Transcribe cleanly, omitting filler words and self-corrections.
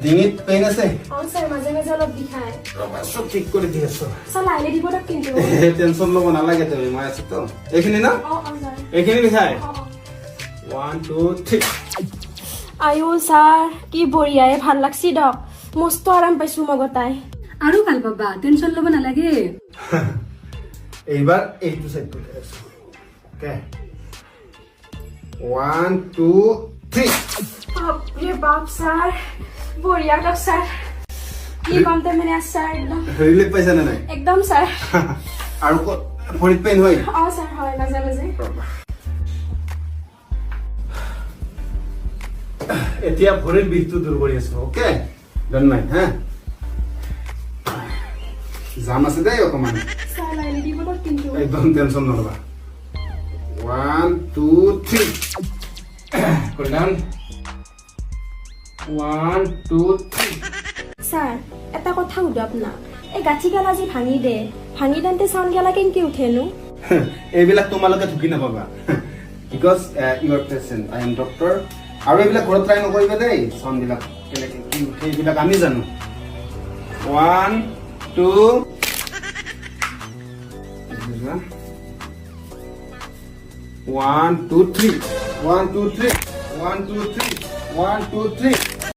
ডিঙিত পেইন আছে? অ ছাৰ, মাজে মাজে অলপ বিষায়। ৰ'বা, চব ঠিক কৰি দি আছো। ছাৰ, লাহে দিব দিয়ক কিন্তু। টেনচন ল'ব নালাগে তুমি, মই আছো তো। এইখিনি ন? অ ছাৰ। এইখিনি বিষায়? অ। One, two, three. আয়ো ছাৰ, কি বঢ়িয়াই ভাল লাগছি দক। মস্ত আৰাম পাইছো মই গোটাই। আৰু ভাল পাবা, টেনচন ল'ব নালাগে। এইবাৰ এইটো চাইড কৰি আছো। Okay, one, two, three. বাপৰে বাপ, ছাৰ, বঢ়িয়া দক ছাৰ। কি কম তাৰমানে ছাৰ, একদম। ৰিলিফ পাইছা নে নাই? একদম ছাৰ। আৰু ক'ত ভৰিত পেইন হয়? অ ছাৰ, হয়, মাজে মাজে। এতিয়া ভৰিৰ বিষটো দূৰ কৰি আছো। অ'কে, don't mind হা। জাম আছে দেই অকমান। ছাৰ, লাহে দিব দিয়ক কিন্তু। একদম tension নল'বা। One, two, three. Cool down. One, two, three. Sir, এটা কথা সুধো আপোনাক। এই গাঁঠি গেলা যি ভাঙি দে, ভাঙি দেওঁতে চাউণ্ড গেলা কেনেকে উঠেনো? এইবিলাক তোমালোকে ঢুকি নাপাবা, because you are patient, I am doctor. আৰু এইবিলাক ঘৰত ট্ৰাই নকৰিবা দেই। চাউণ্ডবিলাক কেনেকে কি উঠে, এইবিলাক আমি জানো। One, two, one, two, three. One, two, three. One, two, three. One, two, three.